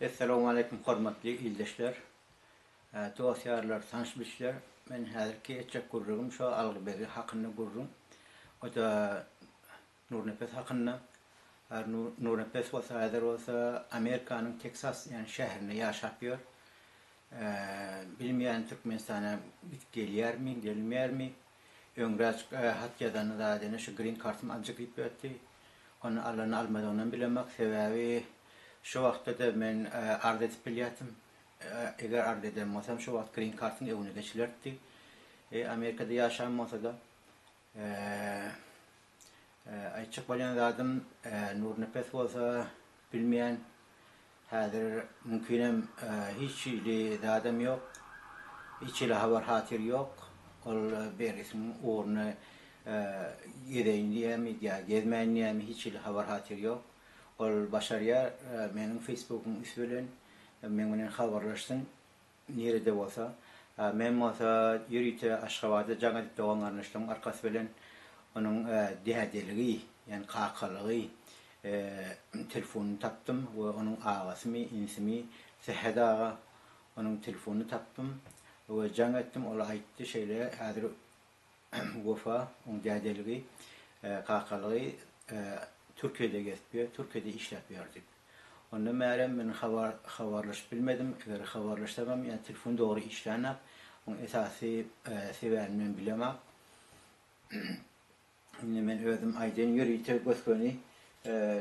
Essalawmaleýkum hormatly ildeşler, dost ýarlar, tanyş bilişler. Men häzirki etjek gürrüňim şo algy bergi hakynda gürrüň. O-da Nurnepes hakynda. Nurnepes bolsa häzir bolsa Amerikanyň Teksas diýen şäherinde ýaşap ýör. Bilmeýän Türkmenistana gidip gelýärmi, gelmeýärmi? Öňräjik hat ýazanda zat ene şu green kartymy aljak diýip ýördi. Ony alanyny almadygynam bilemok. Sebäbi şu wagtda-da men arz edip bilýärdim. Eger arz eden bolsam şu wagt green kartyň öňüne geçilerdi. Amerikada ýaşan bolsa-da. Aýtjak bolýan zadym Nurnepes bolsa bilmeýän häzir mümkinem hiç hili zadam ýok. Hiç hili habar hatyr ýok. Ol bergisiniň ugruna gezeýin diýýärmi ýa gezmäýin diýýärmi hiç hili habar hatyr ýok. Ol başarýar meniň facebookyň üsti bilen meň bilen habarlaşsyn. Nirede bolsa. Men bolsa ýörite Aşgabada jaň edip dogan-garyndaşlaryň arkasy bilen onuň dädeligi, ýagny kakalygy telefonyny tapdym we onuň agasymy, inisimi, Sähet aga, onuň telefonyny tapdym we jaň etdim. Ol aýtdy, şeýle häzir Wepa, oň dädeligi, kakalygy Türkiýede gezip ýör, Türkiýede işläp ýör diýip. Ondan bärem men habar habarlaşyp bilmedim. Eger habarlaşsamam ýa telefon dogry işlänok. Oň esasy sebäbini men bilemok. Indi men özüm aýdaýyn ýörite gös-göni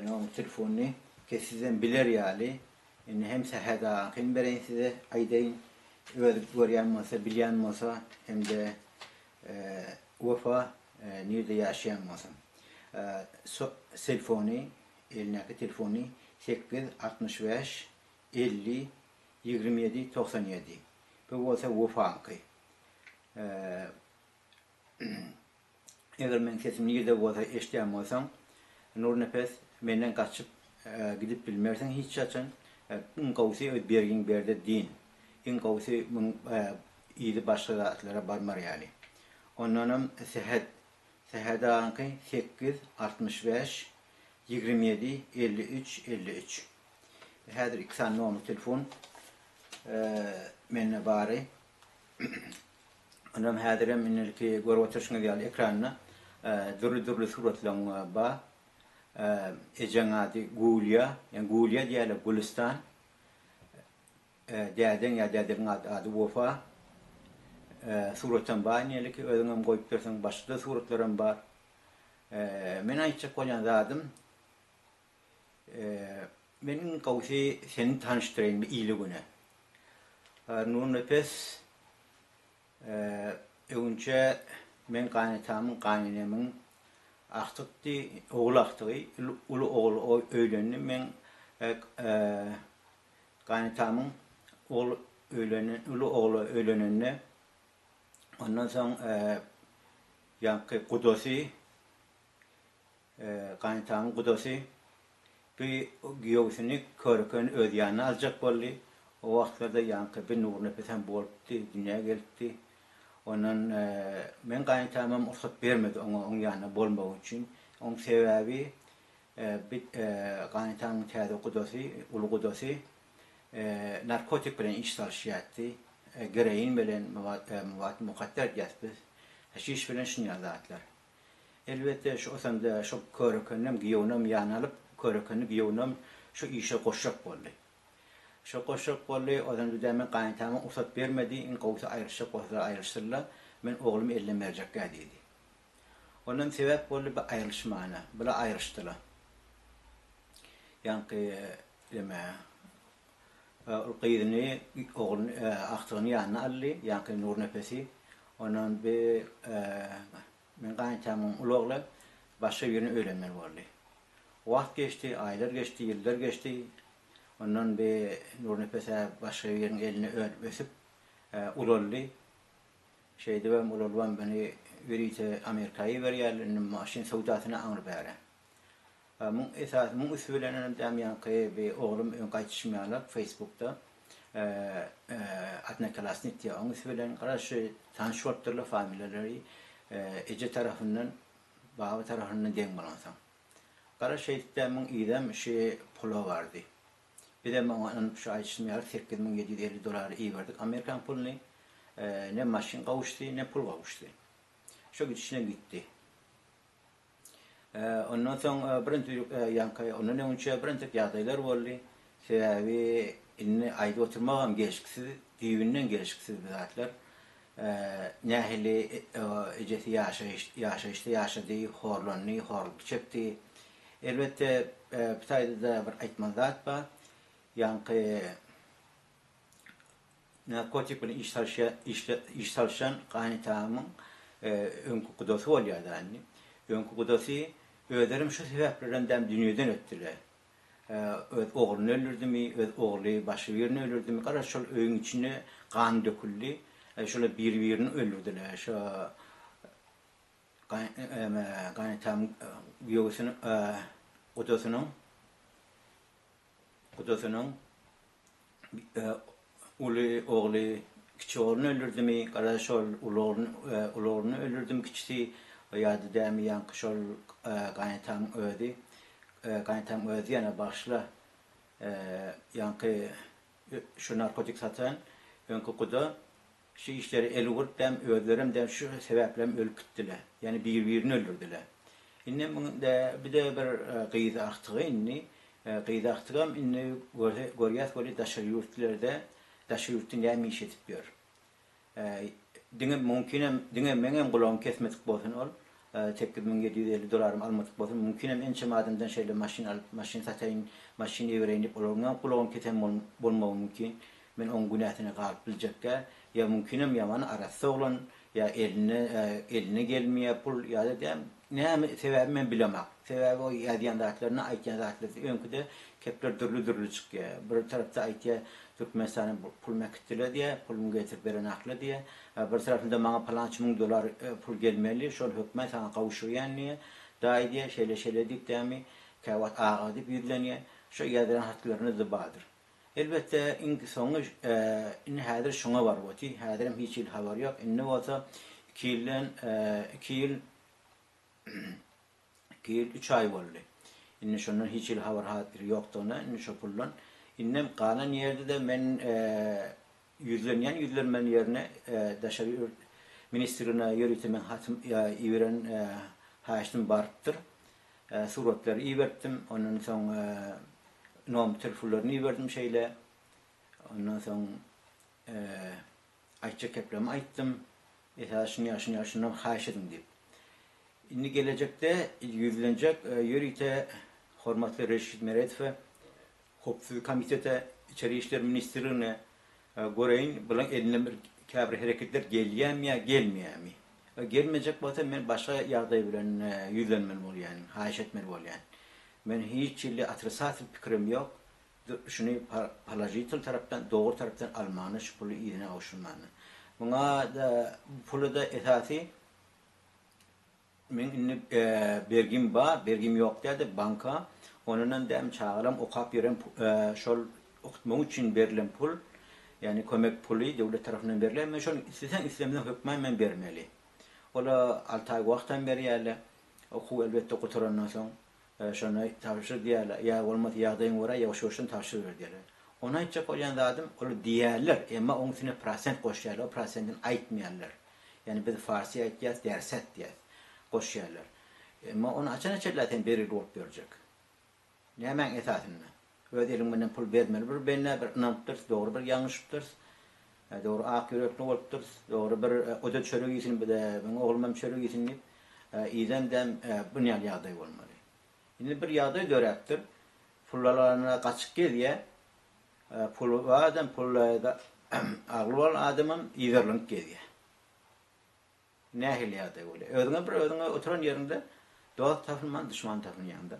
nomer telefonyny ki sizem biler ýaly. Indi hem Sähet agaňkyny bereýin size aýdaýyn. Özi görýän bolsa, bilýän bolsa hem-de Wepa nirde ýaşaýan bolsa. Selfony Elindäki telefony sekiz, 65, 50, 27, 97. Bu bolsa Wepaňky. Eger meň sesim nirde bolsa eşidýän bolsaň, Nurnepes, menden gaçyp gidip bilmersiň hiç haçan. Iň gowusy öz bergiňi berde dyn. Iň gowusy muň yzy başga zatlara barmar ýaly. Ondanam Sähet Sähet agaňky sekiz, 65, 27, 53, 53. Häzir iki sany nomer telefon mende bary. Onam häzirem inilki görüp oturyşyňyz ýaly ekranda dürli-dürli suratlaň bar. Ejeň ady Gulýa, ýa Gulýa diýýärler, Gülüstan. Dädeň ýa dädeliň ady ady Wepa. Suratam bar inilki, özüňem goýupdyrsyň, başga-da suratlaram bar. Men aýtjak bolýan zadym, men iň gowusy seni tanyşdyraýyn bir ile-güne. Nurnepes öňünçä meň gaýynatamyň, gaýynenemiň agtykdy, ogul agtygy, uly ogly öýlendi. Meň gaýynatamyň ogly öýlenen, uly ogly öýlenende, ondan soň ýaňky gudasy Gaýyntamyň gudasy bi giýewsini körükeni öz ýanyna aljak boldy. O wagtlarda ýaňky bi Nurnepesem bolupdy, dünýä gelipdi. Ondan meň gaýyntamam rugsat bermedi oňa oň ýanynda bolmagy üçin. Oň sebäbi bi gaýyntamyň täze gudasy, uly gudasy narkotik bilen iş salyşýardy. Geroin bilen, mowat mukadder diýýäs biz. Haşiş bilen şun ýaly zatlar. Elbetde, şu osanda şo körekeninem, giýewinem ýanyna alyp, körekeni, giýewinem şu işe goşjak boldy. Şo goşjak boldy, ozan düdä men gaýyntamam rugsat bermedi, iň gowusy aýrylyşjak bolsalar aýrylyşsynlar, men oglumy elden berjekgä diýdi. Ondan sebäp boldy bi aýrylyşmana, bular aýrylyşdylar. Ýaňky neme, ol gyzyny, ogluny, agtygyny ýanyna aldy, ýaňky Nurnepesi. Ondan bi meň gaýyntamyň uly ogly başga birine öýlenmeli boldy. Wagt geçdi, aýlar geçdi, ýyllar geçdi. Ondan bi Nurnepes-ä başga biriniň elinde önüp-ösüp, ulaldy. Şeýdibem ulalybam meni ýörite Amerika iberýärler, indi maşyn söwdasyna aňry-bäri. Muň esasy, muň üsti bilen hem däm ýaňky bi oglum öň gaýtyşym ýalak Facebookda Odnoklassnik diýýär, oň üsti bilen garaz şu tanyş bolupdyrlar familiýalary eje tarapyndan, baba tarapyndan deň bolansoň. Garaz şeýdip däm muň yzam şu pula bardy. Bizem oňa ynanyp şu aýdyşym ýaly 8750 dolary iberdik amerikan puluny. Ne maşyn gowuşdy, ne pul gowuşdy. Şo gidişine gitdi. Ondan soň birinji ýaňky ondan öňünçä birinjik ýagdaýlar boldy. Sebäbi indi aýdyp oturmagam gelşiksiz, düýbünden gelşiksiz bu zatlar. Nähili ejesi ýaşaýyş ýaşaýyşda ýaşady, horlandy, horluk çekdi. Elbetde, bu taýda-da bir aýtmaly zat bar. Ýaňky Narkotik bilen iş salyşýan iş salyşan gaýynetamyň öňki gudasy bolýar-da indi. Öňki gudasy özlerem şu sebäplerden däm dünýeden ötdüler. Öz ogluny öldürdimi, öz ogly başga birini öldürdimi, garaz şol öýüň içinde gan döküldi. Şolar bir-birini öldürdiler. Şo gaýynetamyň güýewisiniň gudasynyň Gudasynyň uly ogly kiçi ogluny öldürdimi, garaz şol uly ogluny uly ogluny öldürdimi kiçisi ýa-da dämi ýaňky şol gaýynetamyň özi gaýynetamyň özi ýene bagyşla ýaňky şu narkotik satan öňki guda Şu işlere el urup däm özlerem däm şu sebäplem ölüp gitdiler. Ýagny bir birini öldürdiler. Indi muň de bir-de bir gyzy agtygy indi gyzy agtygam indi görse görýäs weli daşary ýurtlerde daşary ýurtda näme iş edip ýör. Diňe mümkinem diňe meňem gulagym kesmedik bolsun ol 8750 dolarymy almadyk bolsun mümkinem ençeme adamdan şeýle maşyn alyp maşyn sataýyn maşyn ibereýin diýip olaryňam gulagyny kesen bolmagy mümkin. Men oň günäsine galyp biljekgä, ýa mümkinem ýaman arassa oglan, ýa eline eline gelmeýä pul ýa-da däm näme sebäbi men bilemak. Sebäbi o ýazýan zatlaryny aýtýan zatlary öňküde kepler dürli dürli çykýa. Bir tarapda aýtýa Türkmenistana pulumy äkitdiler diýä, pulumy getirip berenaklar diýä. Bir tarapynda maňa palança müň dollar pul gelmeli, şol hökmän saňa gowşurýan diýä. Daýy diýä şeýle şeýle diýip dämi käwagt aga diýip ýüzlenýä. Şo ýazýan hatlarynda-da bardyr. Elbetde, iň soňy indi häzir şuňa baryp otyr. Häzirem hiç hili habar ýok. Indi bolsa iki ýyldan, iki ýyl, iki ýyl üç aý boldy. Indi şondan hiç hili habar-hatyr ýokdugyna, indi şo puldan. Indem galan ýerde-de men ýüzlenýän ýüzlenmeli ýerine daşary ýurt ministrine ýörite men hatym iberen haýyştym barypdyr. Suratlary iberipdim. Ondan soň nomer telefonlaryny iberdim şeýle. Ondan soň aýtjak geplerimi aýtdym. Esasy şuny ýa şuny ýa şundan haýyş ediň diýip. Indi gelejekde ýüzlenjek ýörite hormatly Reşit Meredowa, Howpsuzlyk komitete, Içeri işler ministrligine göreýin bulaň elinden bir käbir hereketler gelýämi ýa gelmeýämi. Gelmejek bolsa men başga ýagdaý bilen ýüzlenmeli bolýan, haýyş etmeli bolýan. Men hiç hili otrisatel pikirim ýok. Şuny položitel tarapdan, dogry tarapdan almany, şu puly yzyna gowşurmany. Muňa-da, bu puly-da esasy Meň indi bergim bar, bergim ýok däl-de banka. Ondanam däm çagalam okap ýören şol okutmak üçin berlen pul, ýagny kömek puly döwlet tarapyndan berilýär. Men şony isleseň islemeseň hökman men bermeli. Ola alty aý wagtam berýärler. Okuw elbetde gutarandan soň şony tabşyr diýýärler. Ýa bolmasa ýagdaýyňa görä ýuwaş-ýuwaşdan tabşyryber diýýärler. Ony aýtjak bolýan zadym, ol diýýärler, emma oň üstüne prosent goşýarlar, o prosentini aýtmaýarlar. Ýagny biz farsy aýtýas, derset diýýäs. Goşýarlar. Emma ony haçana çenli sen bergili bolup ýörjek? Nämäň esasynda? Öz eliň bilen pul bermeli bir bendä bir ynanypdyrys, dogry bir ýalňyşypdyrys. Dogry ak ýürekli bolupdyrys. Dogry bir o-da çörek iýsin, bu-da meň oglumam çörek iýsin diýip, yzam däm bun ýaly ýagdaý bolmaly. Indi bir ýagdaý döräpdir. Pul alana gaçyp gezýär. Puly bar adam, pully agly bolan adamam yzarlanyp gezýär. Nähili ýagdaý bolýar? Özüňe bir özüňe oturan ýeriňde dost tapynman, duşman tapynýaň-da.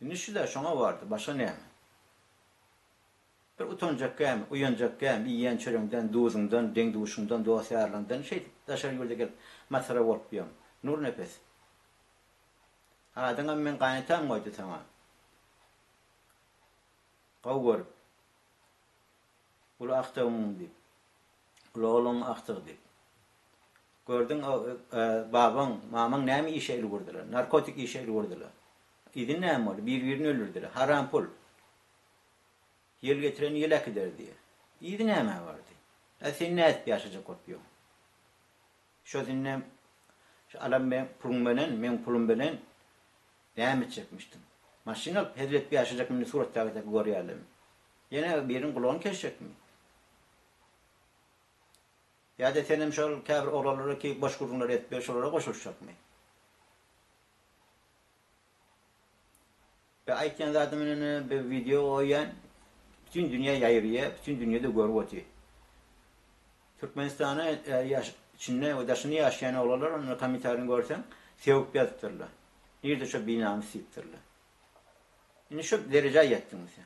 Indi şu-da şoňa bardy, başga näme? Bir utanjak gämi, uýanjak gämi, iýýän çöregiňden, duzuňdan, deň-duşuňdan, dost-ýarlaryňdan şeýdip daşary ýurda gelip masgara bolup ýöň. Nurnepes. Adyňam meň gaýynetam goýdy saňa. Gowy görüp. Uly agtygymyň diýip. Uly ogluň agtygy diýip. Gördüň, babaň, mamaň näme işe el urdular? Narkotik işe el urdular. Yzy näme boldy? Bir-birini öldürdiler. Haram pul. Ýel getiren ýel äkider diýýär. Yzy nämä bardy? Ä sen nädip ýaşajak bolup ýörüň? Şo sindem şu alan meň puluň benen, meň pulum benen näme etjekmişdiň? Maşyn alyp hezil edip ýaşajakmy indi suratdaky görýärlermi? Ýene biriniň gulagyny kesjekmi? Ýa-da senem şol käbir oglanlara ki boş gürrüňler edip ýör şolara goşulyşjakmy? Be aýtýan zadym ine be wideo goýýan bütin dünýä ýaýraýa bütin dünýede görüp otyr. Türkmenistana ýaş içinde we daşynda ýaşaýan oglanlar onda kommentariýany görseň sögüp ýazypdyrlar. Nirde şo binamys diýipdirler. Indi şo derejä ýetdiňmi sen?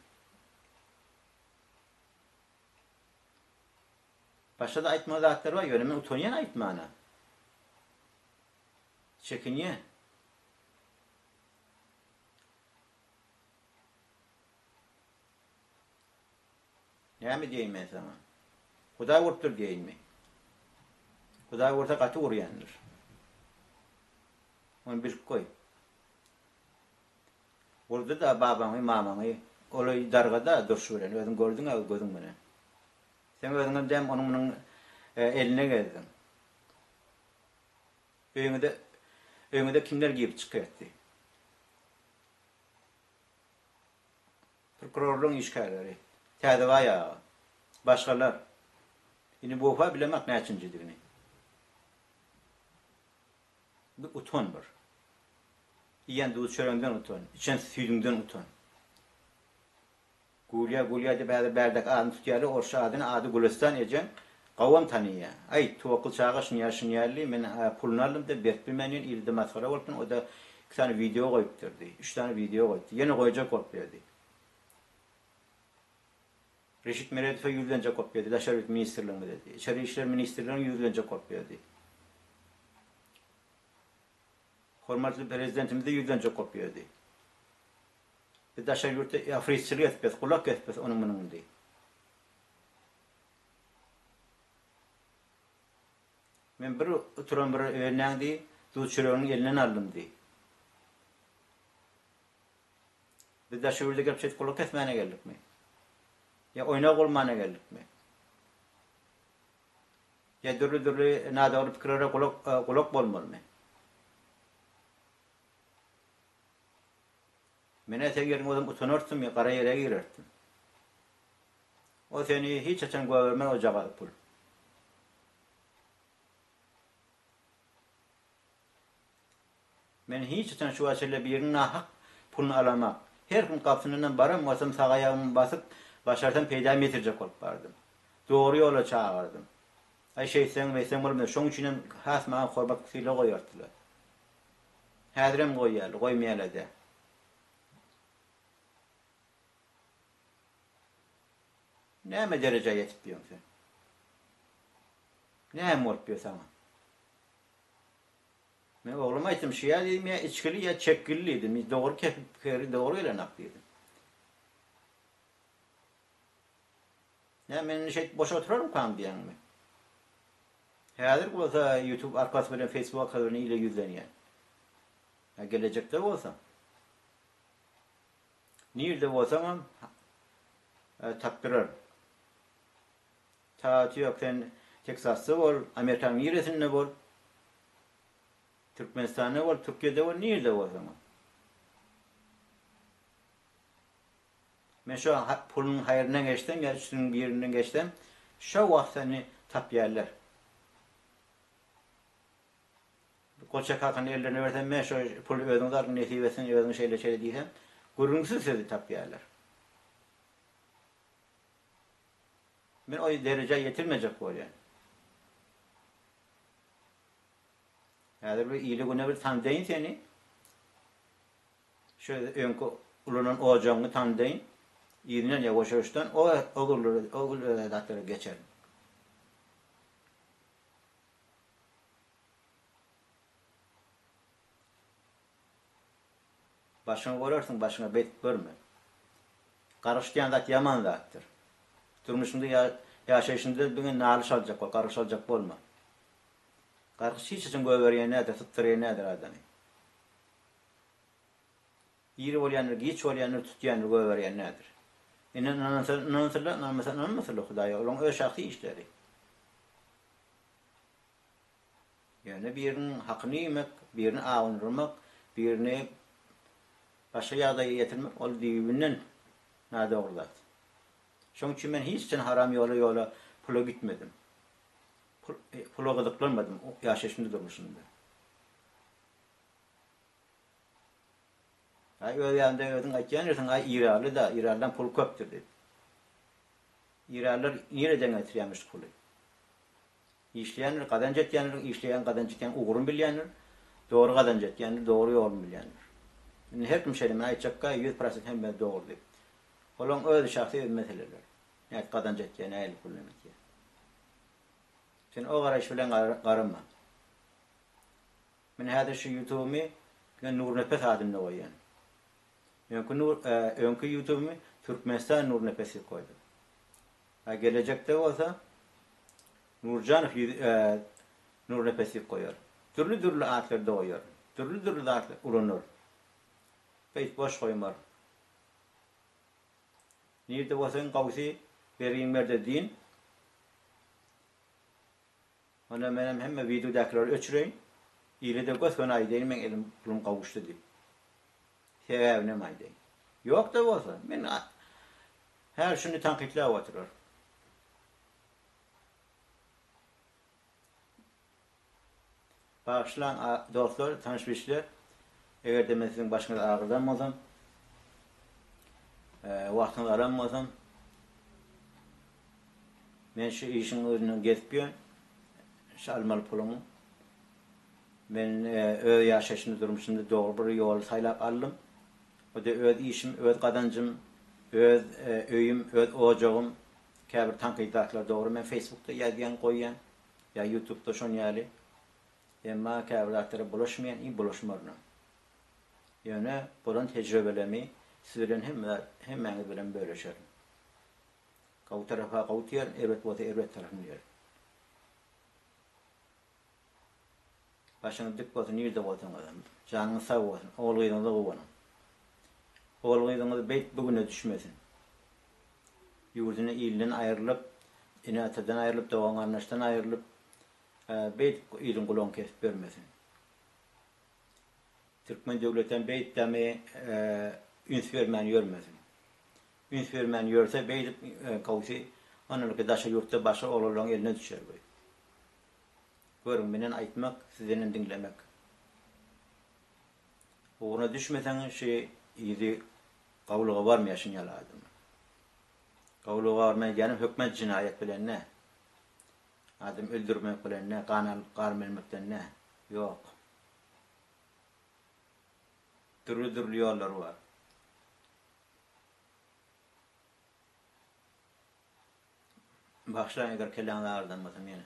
Başga-da aýtmaly zatlar bar, ýöne men utanýan aýtmana. Çekinýän. Näme diýeýin men saňa? Hudaý urupdyr diýeýinmi? Hudaý ursa gaty urýandyr. Ony bilip goý. Urdy-da babaňy, mamaňy, ol-oý dargada durşy bilen, özüň gördüň-ä gözüň bilen. Seň özüňem däm onuň-munuň eline gezdiň. Öýüňize öýüňize kimler girip çykýardy? Prokurorlaryň işgärleri. Täzebaý aga. Başgalar. Indi bu-ha bilemok näçinjidigini. Bir utan bir. Iýen duz-çöregiňden utan, içen süýdüňden utan. Gulýa, Gulýa diýip häzir bärdäki adyny tutýarlar, orsça adyny, ady Gülüstan ejeň gawam tanyýa. Aý, towakgyl çaga şunýa şunýaly, men puluny aldym-da, berip bilmän ýörün, ilde masgara bolupdyryn, o-da iki sany wideo goýupdyrdy, üç sany wideo goýupdy, ýene goýjak bolup ýördi. Reşit Meredowa ýüzlenjek bolup ýördi, Daşary ýurt ministrligimize, Içeri işler ministrligine ýüzlenjek bolup ýördi. Hormatly Prezidentimize ýüzlenjek bolup ýördi. Biz daşary ýurtda afristçilik etbes, gulak kesbes onuň munuň diý. Men bir oturan bir öýnäň diý, duz çöreginiň elinden aldym diý. Biz daşary ýurda gelip şeýdip gulak kesmäne geldikmi? Ýa oýnag bolmana geldikmi? Ýa dürli-dürli nadogry pikirlere gulak gulak bolmalymy? Men-ä seň ýeriňde bolsam utanartdym, gara ýere girerdim. O seni hiç haçan goýbermez o jagaz pul. Men hiç haçan şu wagt çenli biriniň nahak puluny alamak. Her kim gapysyndan baran bolsam sag aýagymy basyp, başarsam peýdam ýetirjek bolup bardym. Dogry ýola çagyrdym. Aý şeýtseň, beýtseň bolmaz. Şoň üçinem has maňa hormat sylag goýardylar. Häzirem goýýarlar, goýmaýarlar-da. Näme derejä ýetip ýörüň sen? Näme bolup ýör saňa? Men ogluma aýtdym, şu ýa diýdim, ýa içgili, ýa çekgili diýdim. Dogry kepip pikiri dogry gelenok diýdim. Näme men indi şeýdip boş oturarmykam diýýäňmi? Häzir bolsa YouTube arkasy bilen Facebook arkasy bilen ile ýüzlenýän. A gelejekde bolsa nirde bolsaňam tapdyraryn. Tagaty ýok sen Teksasda bol, Amerikanyň niresinde bol, Türkmenistanda bol, Türkiýede bol, nirde bolsaňam. Men şo pulunyň haýryndan geçsem ýa üçüsiniň birinden geçsem, şo wagt seni tapýarlar. Goça kakany ellerine bersem, men şo puly özüňiz alyň, nesip etsin, özüňiz şeýle-şeýle diýsem, gürrüňsiz sizi tapýarlar. Men o derejä ýetirmejek bolýan. Häzir bir ile-güne bir tandaýyn seni. Şu öňki ulanan ojagyňy tandaýyn, yzyndan ýawaş-ýawaşdan o o zatlara geçerin. Başyňa görersiň, başyňa beýdip görme. Gargyş diýen zat ýaman zatdyr. Durmuşyňda ýa ýaşaýşyňda diňe nalyş aljak bol, gargyş aljak bolma. Gargyş hiç haçan goýberýän däldir, sypdyrýan däldir adamy. Ir bolýandyr, giç bolýandyr, tutýandyr, goýberýän däldir. Indi ynansa ynansylar, ynanmasa ynanmasylar Hudaýa, olaň öz şahsy işleri. Ýöne biriniň hakyny iýmek, birini awundyrmak, birini başga ýagdaýa ýetirmek ol düýbünden nädogry zat. Şoň üçin men hiç haçan haram ýola ýola pula gitmedim. Pul pula gyzyklanmadym ýaşaýşymda durmuşymda. Aý öz ýanynda özüň aýtýan ýersiň aý Iraly-da, Iralydan pul köpdür diýip. Iralylar nireden getirýämiş puly? Işleýändir, gazanç etýändir, işleýän, gazanç etýän ugruny bilýändir, dogry gazanç etýändir, dogry ýoluny bilýändir. Indi her kim şeýle, men aýtjakka 100% hemmesi dogry diýip. Olaň öz şahsy öz meseleleri. Nädip gazanç etýär, nähili pul neme etýär. Sen o garaýyş bilen garama. Men häzir şu ýutubymy diňe Nurnepes adynda goýýan. Öňki Nur, öňki ýutubymy Türkmenistan Nurnepes diýip goýdum. A gelejekde bolsa Nurjanow ýüz Nurnepes diýip goýar. Dürli-dürli atlarda goýar. Dürli-dürli zatlar ulanar. Beýt boş goýmar. Nirde bolsaň gowsy bergiň berde diýin. Onda menem hemme wideodakyleri öçüreýin. Ile-de gös-göni aýdaýyn meň elim pulum gowuşdy diýip. Sebäbinem aýdaýyn. Ýok-da bolsa, men her şuny tankytlap oturar. Bagyşlaň dostlar, tanyş-bilişler, eger-de men siziň başyňyzy agyrdan bolsam, wagtyňyzy alan bolsam, men şu işiň yzyndan gezip ýörün, şu almaly puluň. Men öz ýaşaýşymda, durmuşymda dogry bir ýoly saýlap aldym. O-da öz işim, öz gazanjym, öz öýüm, öz ojagym. Käbir tankydy zatlar dogry men Facebookda ýazýan, goýýan. Ýa ýutubda şon ýaly. Emma käbir zatlara bulaşmaýan i bulaşmarynam. Ýöne bolan tejribelerimi siz bilen hemme zat hemmäňiz bilen böleşerin. Gowy tarapa gowy diýerin, erbet bolsa erbet tarapyny diýerin. Başyňyz dik bolsun nirde bolsaňyzam. Janyňyz sag bolsun. Ogul-gyzyňyza guwanyň. Ogul-gyzyňyz beýt bu güne düşmesin. Ýurduna ilinden aýrylyp, ene-atadan aýrylyp, dogan-garyndaşdan aýrylyp, beýdip iliň gulagyny kesip ýörmesin. Türkmen döwletem beýtdemi üns bermän ýörmesin. Üns bermän ýörse beýdip gowsy ondanky daşary ýurtda başga oglanlaryň eline düşer bu. Görüň menden aýtmak sizdenem diňlemek. Ugruna düşmeseň şu ýüzi gowluga barmaýar şuny ýaly adamlar. Gowluga barmaýan diýýänim hökman jenaýat bilen däl. Adam öldürmek bilen däl, gan alyp gan bermekden däl. Ýok. Dürli-dürli ýollary bar. Bagyşlaň eger kelläňizi agyrdan bolsam ýene.